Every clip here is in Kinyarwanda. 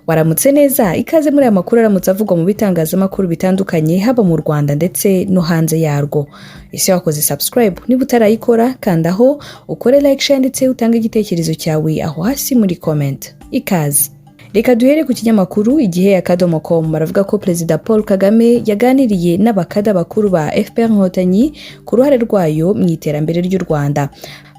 Waramutse neza, ikaze muri aya makuru aramutse avugwa mu bitangazamakuru bitandukanye, haba mu Rwanda ndetse no hanze yarwo. Ese wakoze subscribe? Niba utarayikora, kanda aho ukore like, share ndetse utange igitekerezo cyawe aho hasi muri comment. Ikaze. Reka duhere ku kinyamakuru Igihe.com. Baravuga ko Perezida Paul Kagame yaganiriye n'abakada bakuru ba FPR Inkotanyi ku ruhare rwayo mu iterambere ry'u Rwanda.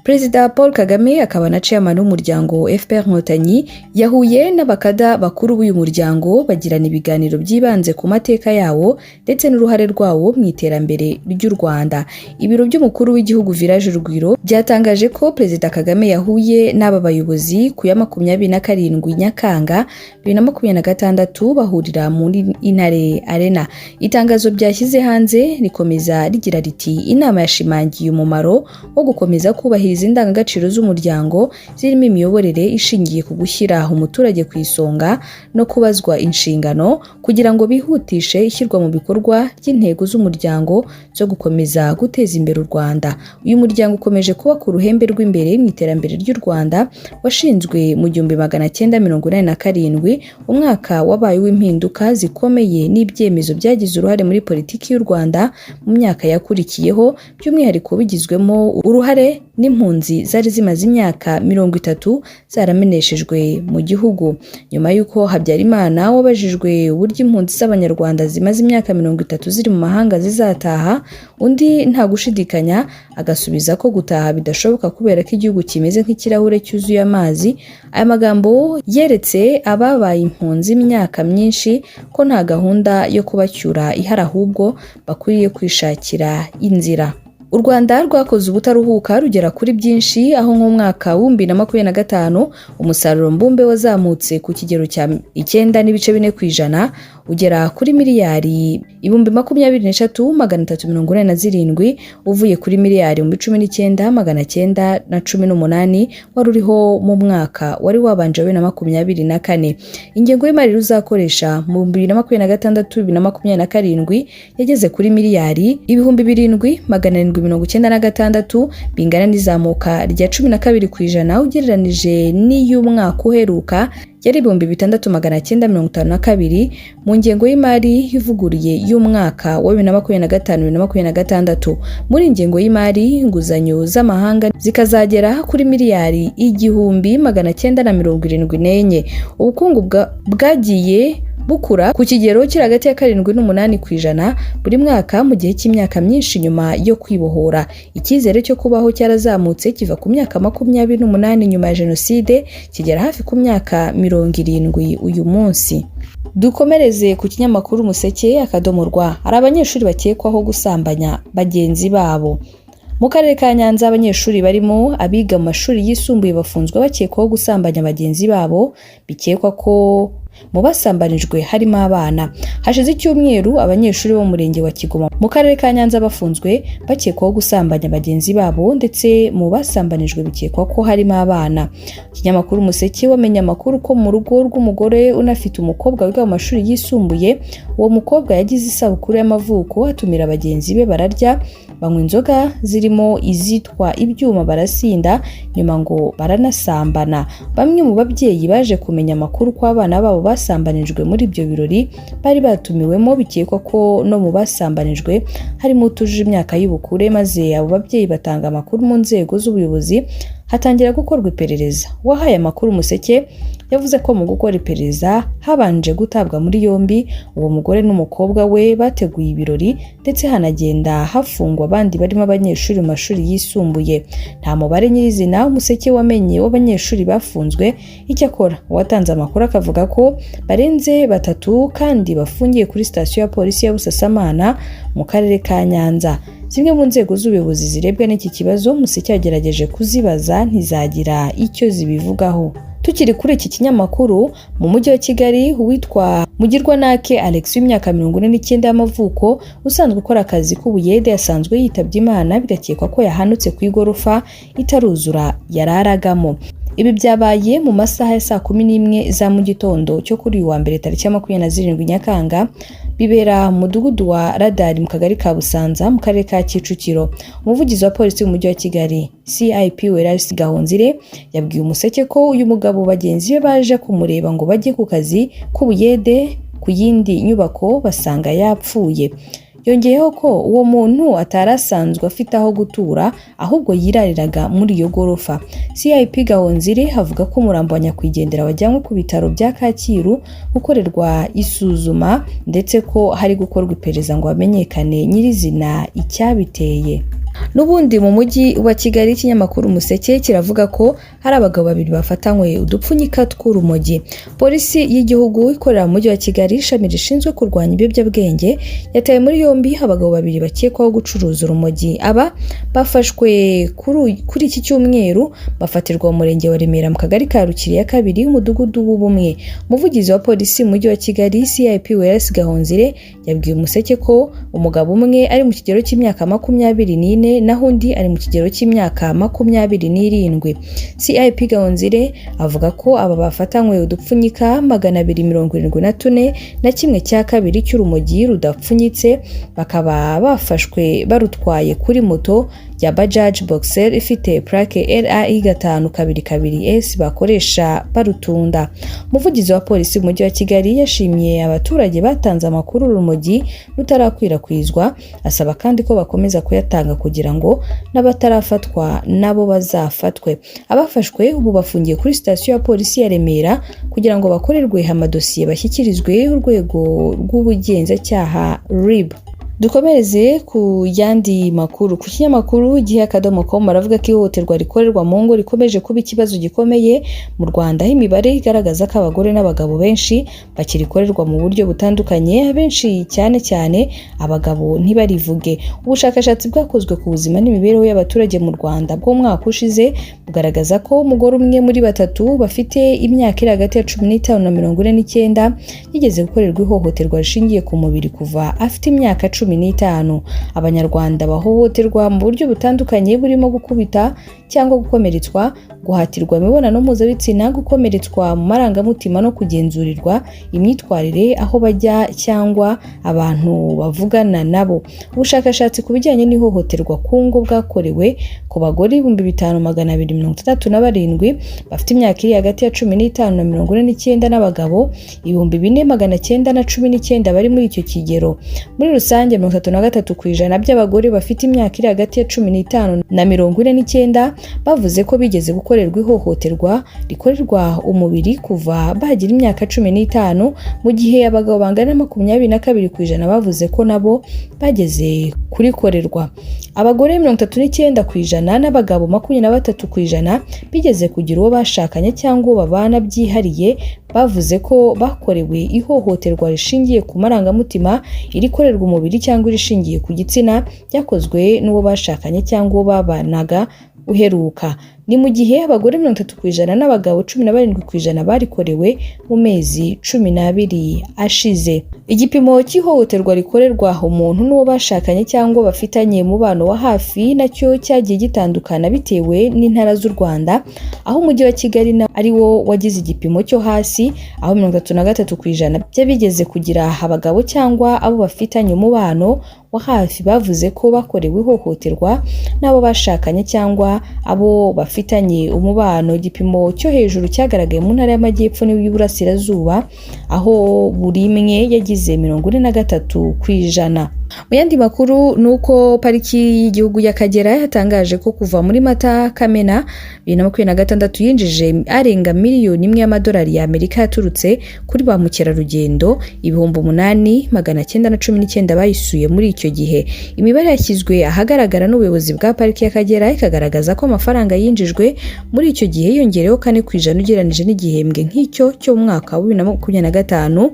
Perezida Paul Kagame akaba na chairman w'umuryango FPR Inkotanyi yahuye n'abakada bakuru b'uyu muryango, bagirana ibiganiro byibanze ku mateka yawo ndetse n'uruhare rwawo mu iterambere ry'u Rwanda. Ibiro by'umukuru w'igihugu, Village Urugwiro, byatangaje ko Perezida Kagame yahuye n'aba bayobozi ku ya 27 Nyakanga 2026, bahurira muri Intare Arena. Itangazo byashyize hanze rikomeza rigira riti: "Inama yashimangiye umumaro wo gukomeza kubahiriza indangagaciro z'umuryango, zirimo imiyoborere ishingiye ku gushyira umuturage ku isonga no kubazwa inshingano, kugira ngo bihutishe ishyirwa mu bikorwa ry'intego z'umuryango zo gukomeza guteza imbere u Rwanda." Uyu muryango ukomeje kuba ku ruhembe rw'imbere mu iterambere ry'u Rwanda. Washinzwe mu 1987, umwaka wabaye uw'impinduka zikomeye n'ibyemezo byagize uruhare muri politiki y'u Rwanda mu myaka yakurikiyeho, by'umwihariko bigizwemo uruhare n'impunzi zari zimaze imyaka 30 zarameneshejwe mu gihugu. Nyuma y'uko Habyarimana wabajijwe uburyo impunzi z'Abanyarwanda zimaze imyaka 30 ziri mu mahanga zizataha, undi nta gushidikanya agasubiza ko gutaha bidashoboka kubera ko igihugu kimeze nk'ikirahure cyuzuye amazi. Aya magambo yeretse ababaye impunzi imyaka myinshi ko nta gahunda yo kubacyura ihari, ahubwo bakwiriye kwishakira inzira. U Rwanda rwakoze ubutaruhuka rugera kuri byinshi, aho nk'umwaka wa 2025 umusaruro mbumbe wazamutse ku kigero cya 9.4%, ugera kuri miliyari 23,387, uvuye kuri miliyari 19,918 wari uriho mu mwaka wari wabanje wa 2024. Ingengo y'imari ruzakoresha mu 2026 2027 yageze kuri miliyari 7,796, bingana n'izamuka rya 12% ugereranije n'iy'umwaka uheruka yari 6,952. Mu ngengo y'imari ivuguruye y'umwaka wa 2025 2026, muri ingengo y'imari inguzanyo z'amahanga zikazagera kuri miliyari 1,974. Ubukungu bwagiye bukura ku kigero kiri hagati ya 7 n'8% buri mwaka mu gihe cy'imyaka myinshi nyuma yo kwibohora. Icyizere cyo kubaho cyarazamutse, kiva ku myaka 28 nyuma ya jenoside kigera hafi ku myaka 70 uyu munsi. Dukomereze ku kinyamakuru Umuseke.rwa. Hari abanyeshuri bakekwaho gusambanya bagenzi babo mu karere ka Nyanza. Abanyeshuri barimo abiga mu mashuri yisumbuye bafunzwe bakekwaho gusambanya bagenzi babo. Bikekwa ko mu basambanijwe harimo abana. Hashize icyumweru abanyeshuri bo mu murenge wa Kigoma mu karere ka Nyanza bafunzwe bakekwaho gusambanya bagenzi babo, ndetse mu basambanijwe bikekwa ko harimo abana. Ikinyamakuru Umuseke wamenye amakuru ko mu rugo rw'umugore unafite umukobwa wiga mu mashuri yisumbuye, uwo mukobwa yagize isabukuru y'amavuko, atumira bagenzi be, bararya, banywa inzoga zirimo izitwa ibyuma, barasinda, nyuma ngo baranasambana. Bamwe mu babyeyi baje kumenya amakuru ko abana babo basambanijwe muri ibyo birori bari batumiwemo. Bikekwa ko no mu basambanijwe harimo utujuje imyaka y'ubukure, maze abo babyeyi batanga amakuru mu nzego z'ubuyobozi, hatangira gukorwa iperereza. Uwahaye amakuru Umuseke yavuze ko mu gukora iperereza habanje gutabwa muri yombi uwo mugore n'umukobwa we bateguye ibirori, ndetse hanagenda hafungwa abandi barimo abanyeshuri mu mashuri yisumbuye. Nta mubare nyirizina Umuseke wamenye w'abanyeshuri bafunzwe. Icyakora uwatanze amakuru akavuga ko barenze batatu kandi bafungiye kuri sitasiyo ya polisi ya Busasamana mu karere ka Nyanza. Zimwe mu nzego z'ubuyobozi zirebwa n'iki kibazo, Umuseke yagerageje kuzibaza, ntizagira icyo zibivugaho. Tukiri kuri iki kinyamakuru, mu mujyi wa Kigali uwitwa Mugirwanake Alex w'imyaka 49 y'amavuko, usanzwe ukora akazi k'ubuyede, yasanzwe yitabye Imana. Bigakekwa ko yahanutse ku igorofa itaruzura yararagamo. Ibi byabaye mu masaha ya saa 11 za mu gitondo cyo kuri uyu wa mbere, tariki ya 27 Nyakanga. Bibera mu mudugudu wa Radari mu kagari ka Busanza mu karere ka Kicukiro. Umuvugizi wa polisi mu mujyi wa Kigali, CIP Wellars Gahonzire, yabwiye Umuseke ko uyu mugabo bagenzi be baje kumureba ngo bajye ku kazi k'ubuyede ku yindi nyubako basanga yapfuye. Yongeyeho ko uwo muntu atari asanzwe afite aho gutura, ahubwo yirariraga muri iyo gorofa. CIP Gahonzire avuga ko umurambo wa nyakwigendera wajyanywe ku bitaro bya Kacyiru gukorerwa isuzuma, ndetse ko hari gukorwa iperereza ngo hamenyekane nyirizina icyabiteye. N'ubundi mu mujyi wa Kigali, ikinyamakuru Umuseke kiravuga ko hari abagabo babiri bafatanywe udupfunyika tw'urumogi. Polisi y'igihugu ikorera mu mujyi wa Kigali, ishami rishinzwe kurwanya ibiyobyabwenge, yataye muri yombi abagabo babiri bakekwaho gucuruza urumogi. Aba bafashwe kuri iki cyumweru, bafatirwa mu murenge wa Remera mu kagari ka Rukiri ya kabiri, umudugudu w'Ubumwe. Umuvugizi wa polisi mu mujyi wa Kigali, CIP Wellars Gahonzire, yabwiye Umuseke ko umugabo umwe ari mu kigero cy'imyaka 24, naho undi ari mu kigero cy'imyaka 27. CIP Gahonzire avuga ko aba bafatanywe udupfunyika 274 na kimwe cya kabiri cy'urumogi rudapfunyitse, bakaba bafashwe barutwaye kuri moto ya Bajaj Boxer ifite plaque RAI 522 S bakoresha barutunda. Umuvugizi wa polisi mu mujyi wa Kigali yashimiye abaturage batanze amakuru urumogi rutarakwirakwizwa, asaba kandi ko bakomeza kuyatanga kugira ngo n'abatarafatwa nabo bazafatwe. Abafashwe ubu bafungiye kuri sitasiyo ya polisi ya Remera kugira ngo bakorerwe amadosiye bashyikirizwe urwego rw'ubugenzacyaha RIB. Dukomereze ku yandi makuru. Ku kinyamakuru Igihe.com baravuga ko ihohoterwa rikorerwa mu ngo rikomeje kuba ikibazo gikomeye mu Rwanda, aho imibare igaragaza ko abagore n'abagabo benshi bakirikorerwa mu buryo butandukanye, abenshi cyane cyane abagabo ntibarivuge. Ubushakashatsi bwakozwe ku buzima n'imibereho y'abaturage mu Rwanda bw'umwaka ushize bugaragaza ko umugore umwe muri batatu bafite imyaka iri hagati ya 15 na 49 yigeze gukorerwa ihohoterwa rishingiye ku mubiri kuva afite imyaka 15. Abanyarwanda bahohoterwa mu buryo butandukanye burimo gukubita cyangwa gukomeretswa, guhatirwa imibonano mpuzabitsina, gukomeretswa mu marangamutima no kugenzurirwa imyitwarire aho bajya cyangwa abantu bavugana nabo. Ubushakashatsi ku bijyanye n'ihohoterwa ku ngo bwakorewe ku bagore 5267 bafite imyaka iri hagati ya 15 na 49 n'abagabo 4919 bari muri icyo kigero. Muri rusange, 33% by'abagore bafite imyaka iri hagati ya 15 na 49 bavuze ko bigeze gukorerwa ihohoterwa rikorerwa umubiri kuva bagira imyaka 15, mu gihe abagabo bangana 22% bavuze ko nabo bageze kurikorerwa. Abagore 39% n'abagabo 23% bigeze kugira uwo bashakanye cyangwa uwo babana byihariye bavuze ko bakorewe ihohoterwa rishingiye ku marangamutima, irikorerwa umubiri cyangwa irishingiye ku gitsina ryakozwe n'uwo bashakanye cyangwa uwo babanaga uheruka. Ni mu gihe abagore 30% n'abagabo 17% barikorewe mu mezi 12 ashize. Igipimo cy'ihohoterwa rikorerwa umuntu n'uwo bashakanye cyangwa bafitanye umubano wa hafi nacyo cyagiye gitandukana bitewe n'intara z'u Rwanda, aho umujyi wa Kigali ari wo wagize igipimo cyo hasi, aho 33% by'abigeze kugira abagabo cyangwa abo bafitanye umubano wa hafi bavuze ko bakorewe ihohoterwa n'abo bashakanye cyangwa abo bafitanye umubano. Igipimo cyo hejuru cyagaragaye mu ntara y'Amajyepfo n'iy'Iburasirazuba, aho buri imwe yagize 43%. Mu yandi makuru ni uko pariki y'igihugu y'Akagera yatangaje ko kuva muri Mata Kamena 2026 yinjije arenga miliyoni 1 y'amadolari y'Amerika yaturutse kuri ba mukerarugendo 8919 bayisuye muri icyo gihe. Imibare yashyizwe ahagaragara n'ubuyobozi bwa pariki y'Akagera ikagaragaza ko amafaranga yinjijwe muri icyo gihe yiyongereyeho 4% ugereranije n'igihembwe nk'icyo cyo mu mwaka wa 2025.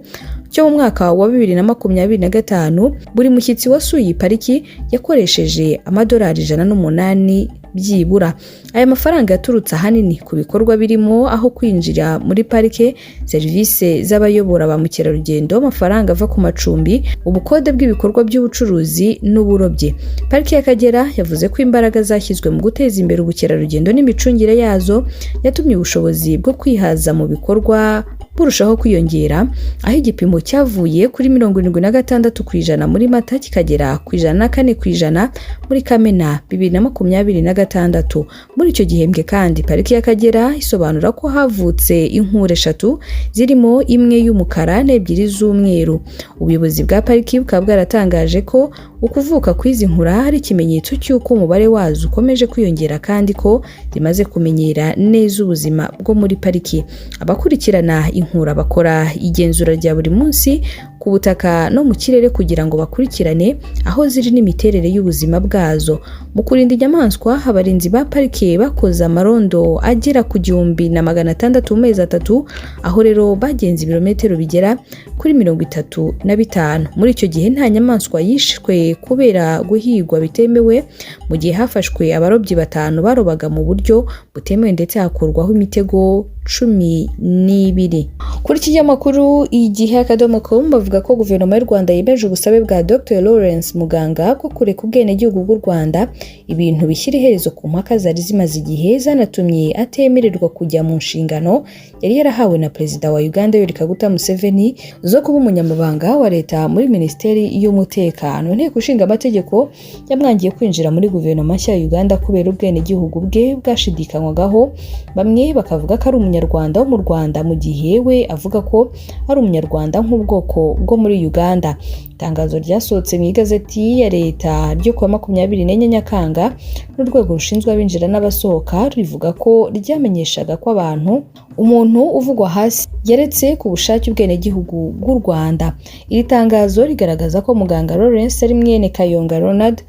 Cyo mu mwaka wa 2025, buri mushyitsi wasuye iyi pariki yakoresheje amadolari 108 byibura. Aya mafaranga yaturutse ahanini ku bikorwa birimo aho kwinjira muri parike, serivisi z'abayobora ba mukerarugendo, amafaranga ava ku macumbi, ubukode bw'ibikorwa by'ubucuruzi n'uburobyi. Pariki y'Akagera yavuze ko imbaraga zashyizwe mu guteza imbere ubukerarugendo n'imicungire yazo yatumye ubushobozi bwo kwihaza mu bikorwa burushaho kwiyongera, aho igipimo cyavuye kuri 76% muri Mata kikagera ku 104% muri Kamena 2026. Muri icyo gihembwe kandi, Pariki y'Akagera isobanura ko havutse inkura eshatu, zirimo imwe y'umukara n'ebyiri z'umweru. Ubuyobozi bwa pariki bukaba bwaratangaje ko ukuvuka kw'izi nkura ari ikimenyetso cy'uko umubare wazo ukomeje kwiyongera, kandi ko zimaze kumenyera neza ubuzima bwo muri pariki. Abakurikirana inkura bakora igenzura rya buri munsi ku butaka no mu kirere kugira ngo bakurikirane aho ziri n'imiterere y'ubuzima bwazo. Mu kurinda inyamaswa, abarinzi ba parike bakoze amarondo agera ku 1600 mu mezi 3, aho rero bagenze ibirometero bigera kuri 35. Muri icyo gihe nta nyamaswa yishwe kubera guhigwa bitemewe, mu gihe hafashwe abarobyi batanu barobaga mu buryo butemewe, ndetse hakurwaho imitego 12. Kuri iki kinyamakuru Igihe.com bavuga ko Guverinoma y'u Rwanda yemeje ubusabe bwa Dr Lawrence Muganga bwo kureka ubwenegihugu bw'u Rwanda, ibintu bishyira iherezo ku mpaka zari zimaze igihe zanatumye atemererwa kujya mu nshingano yari yarahawe na Perezida wa Uganda Yoweri Kaguta Museveni zo kuba umunyamabanga wa leta muri Minisiteri y'Umutekano. Inteko Ishinga Amategeko yamwangiye kwinjira muri guverinoma nshya ya Uganda kubera ubwenegihugu bwe bwashidikanywagaho, bamwe bakavuga ko ari umunyarwanda wo mu Rwanda, mu gihe we avuga ko ari umunyarwanda nk'ubwoko bwo muri Uganda. Itangazo ryasohotse mu igazeti ya leta ryo kuwa 24 Nyakanga n'urwego rushinzwe abinjira n'abasohoka rivuga ko ryamenyeshaga ko abantu umuntu uvugwa hasi yaretse ku bushake ubwenegihugu bw'u Rwanda. Iri tangazo rigaragaza ko Muganga Lawrence ari mwene Kayonga Ronald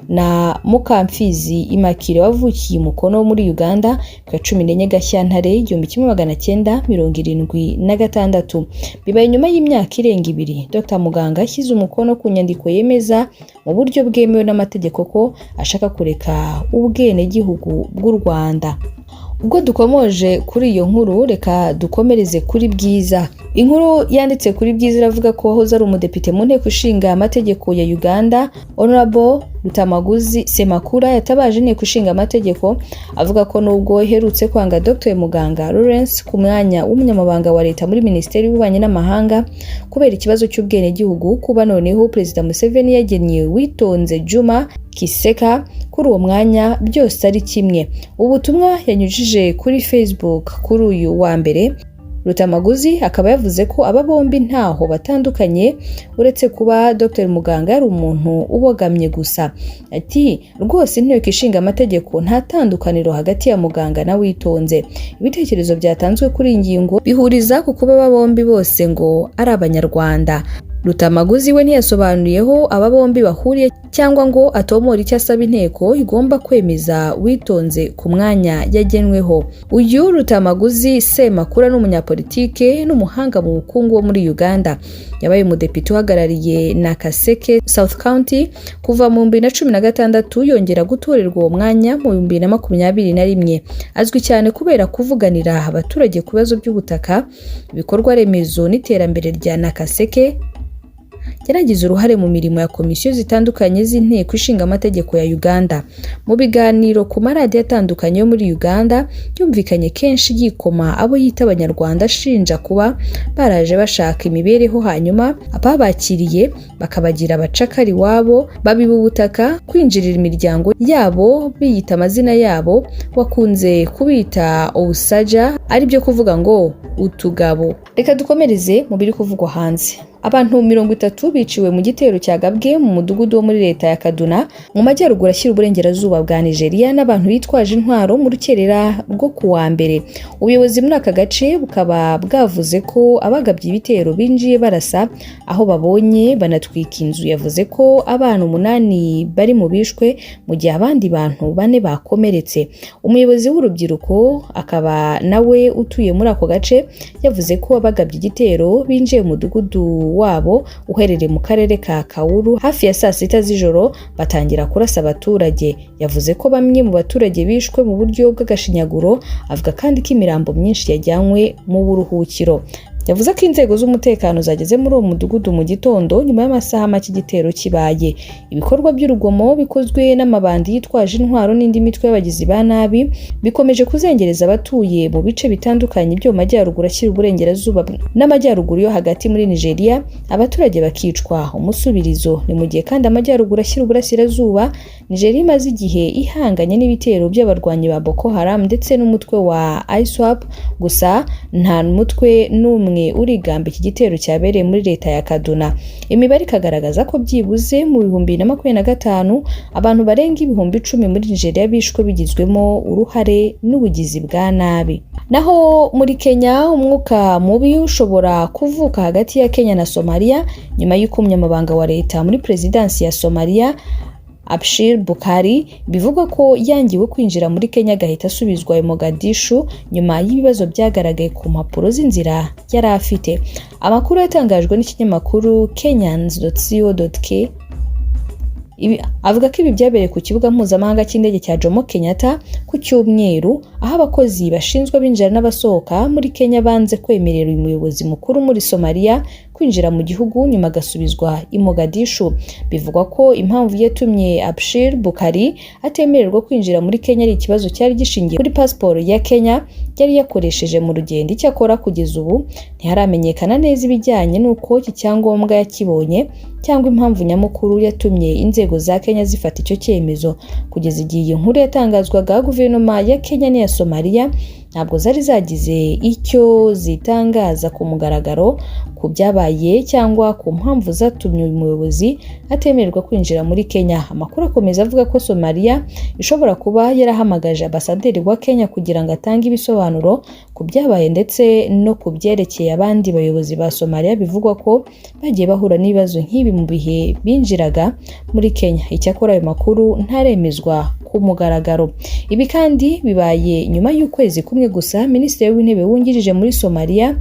na Mukamfizi Immaculee, wavukiye Umukono wo muri Uganda ku ya 14 Gashyantare 1976. Bibaye nyuma y'imyaka irenga 2 Dr Muganga ashyize umukono ku nyandiko yemeza mu buryo bwemewe n'amategeko ko ashaka kureka ubwenegihugu bw'u Rwanda. Ubwo dukomoje kuri iyo nkuru, reka dukomereze kuri Bwiza. Inkuru yanditse kuri Bwiza iravuga ko wahoze ari umudepite mu Nteko Ishinga Amategeko ya Uganda, Honorable Rutamaguzi Semakura, yatabaje Inteko Ishinga Amategeko avuga ko nubwo iherutse kwanga Dr Muganga Lawrence ku mwanya w'umunyamabanga wa leta muri Minisiteri y'Ububanyi n'Amahanga kubera ikibazo cy'ubwenegihugu, kuba noneho Perezida Museveni yagennye Witonze Juma Kiseka kuri uwo mwanya byose ari kimwe. Ubutumwa yanyujije kuri Facebook kuri uyu wa mbere, Rutamaguzi akaba yavuze ko aba bombi ntaho batandukanye uretse kuba Dr Muganga yari umuntu ubogamye gusa. Ati: "Rwose Inteko Ishinga Amategeko, nta tandukaniro hagati ya Muganga na Witonze." Ibitekerezo byatanzwe kuri iyi ngingo bihuriza ku kuba aba bombi bose ngo ari Abanyarwanda. Rutamaguzi we ntiyasobanuyeho aba bombi bahuriye cyangwa ngo atomore icyo asaba inteko igomba kwemeza Witonze ku mwanya yagenweho. Uyu Rutamaguzi Semakura ni umunyapolitike n'umuhanga mu bukungu wo muri Uganda. Yabaye umudepite uhagarariye Nakaseke South County kuva mu 2016, yongera gutorerwa uwo mwanya mu 2021. Azwi cyane kubera kuvuganira abaturage ku bibazo by'ubutaka, ibikorwa remezo n'iterambere rya Nakaseke. Yanagize uruhare mu mirimo ya komisiyo zitandukanye z'Inteko Ishinga Amategeko ya Uganda. Mu biganiro ku maradiyo atandukanye yo muri Uganda, yumvikanye kenshi yikoma abo yita Abanyarwanda, ashinja kuba baraje bashaka imibereho, hanyuma ababakiriye bakabagira abacakara iwabo, babiba ubutaka, kwinjirira imiryango yabo biyita amazina yabo, bakunze kubita obusaja, ari byo kuvuga ngo utugabo. Reka dukomereze mu biri kuvugwa hanze. Abantu 30 biciwe mu gitero cyagabwe mu mudugudu wo muri leta ya Kaduna mu majyaruguru ashyira uburengerazuba bwa Nigeria n'abantu bitwaje intwaro mu rukerera rwo ku wa mbere. Ubuyobozi muri aka gace bukaba bwavuze ko abagabye ibitero binjiye barasa aho babonye, banatwika inzu. Yavuze ko abana umunani bari mu bishwe, mu gihe abandi bantu bane bakomeretse. Umuyobozi w'urubyiruko akaba nawe utuye muri ako gace yavuze ko abagabye igitero binjiye mu mudugudu wabo uherereye mu karere ka Kawuru hafi ya saa sita z'ijoro, batangira kurasa abaturage. Yavuze ko bamwe mu baturage bishwe mu buryo bw'agashinyaguro, avuga kandi ko imirambo myinshi yajyanywe mu buruhukiro. Yavuze ko inzego z'umutekano zageze muri uwo mudugudu mu gitondo, nyuma y'amasaha make igitero kibaye. Ibikorwa by'urugomo bikozwe n'amabandi yitwaje intwaro n'indi mitwe y'abagizi ba nabi bikomeje kuzengereza abatuye mu bice bitandukanye byo mu majyaruguru ashyira uburengerazuba n'amajyaruguru yo hagati muri Nigeria, abaturage bakicwa umusubirizo. Ni mu gihe kandi amajyaruguru ashyira uburasirazuba Nigeria imaze igihe ihanganye n'ibitero by'abarwanyi ba Boko Haram ndetse n'umutwe wa ISWAP. Gusa nta mutwe n'umwe urigamba iki gitero cyabereye muri leta ya Kaduna. Imibare ikagaragaza ko byibuze mu 2025 abantu barenga 10,000 muri Nigeria bishwe bigizwemo uruhare n'ubugizi bwa nabi. Naho muri Kenya, umwuka mubi ushobora kuvuka hagati ya Kenya na Somalia nyuma y'uko umunyamabanga wa leta muri perezidansi ya Somalia, Abshir Bukari, bivugwa ko yangiwe kwinjira muri Kenya agahita asubizwa i Mogadishu nyuma y'ibibazo byagaragaye ku mpapuro z'inzira yari afite. Amakuru yatangajwe n'ikinyamakuru kenyans.co.ke avuga ko ibi byabereye ku kibuga mpuzamahanga cy'indege cya Jomo Kenyatta ku cyumweru, aho abakozi bashinzwe abinjira n'abasohoka muri Kenya banze kwemerera uyu muyobozi mukuru muri Somalia kwinjira mu gihugu, nyuma agasubizwa i Mogadishu. Bivugwa ko impamvu yatumye Abshir Bukari atemererwa kwinjira muri Kenya ari ikibazo cyari gishingiye kuri pasiporo ya Kenya yari yakoresheje mu rugendo. Icyakora kugeza ubu ntiharamenyekana neza ibijyanye n'uko iki cyangombwa yakibonye cyangwa impamvu nyamukuru yatumye inzego za Kenya zifata icyo cyemezo. Kugeza igihe iyi nkuru yatangazwaga, guverinoma ya Kenya n'iya Somalia ntabwo zari zagize icyo zitangaza ku mugaragaro ku byabaye cyangwa ku mpamvu zatumye uyu muyobozi atemererwa kwinjira muri Kenya. Amakuru akomeza avuga ko Somalia ishobora kuba yarahamagaje ambasaderi wa Kenya kugira ngo atange ibisobanuro ku byabaye ndetse no ku byerekeye abandi bayobozi ba Somalia bivugwa ko bagiye bahura n'ibibazo nk'ibi mu bihe binjiraga muri Kenya. Icyakora ayo makuru ntaremezwa ku mugaragaro. Ibi kandi bibaye nyuma y'ukwezi kumwe gusa Minisitiri w'Intebe wungirije muri Somalia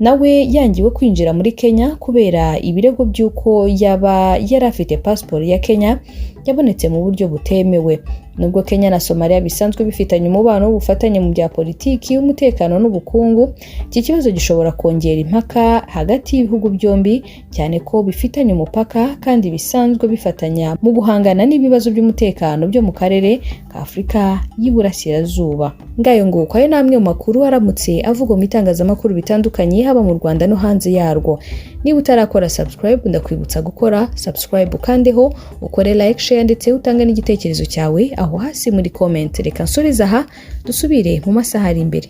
nawe yangiwe kwinjira muri Kenya kubera ibirego by'uko yaba yari afite pasiporo ya Kenya yabonetse mu buryo butemewe. Nubwo Kenya na Somalia bisanzwe bifitanye umubano w'ubufatanye mu bya politiki, umutekano n'ubukungu, iki kibazo gishobora kongera impaka hagati y'ibihugu byombi, cyane ko bifitanye umupaka kandi bisanzwe bifatanya mu guhangana n'ibibazo by'umutekano byo mu karere ka Afurika y'Iburasirazuba. Ngayo nguko, ayo ni amwe mu makuru aramutse avugwa mu itangazamakuru bitandukanye, haba mu Rwanda no hanze yarwo. Niba utarakora subscribe, ndakwibutsa gukora subscribe, ukandeho, ukore like, share ndetse utange n'igitekerezo cyawe aho hasi muri comment. Reka nsoreze aha, dusubire mu masaha ari imbere.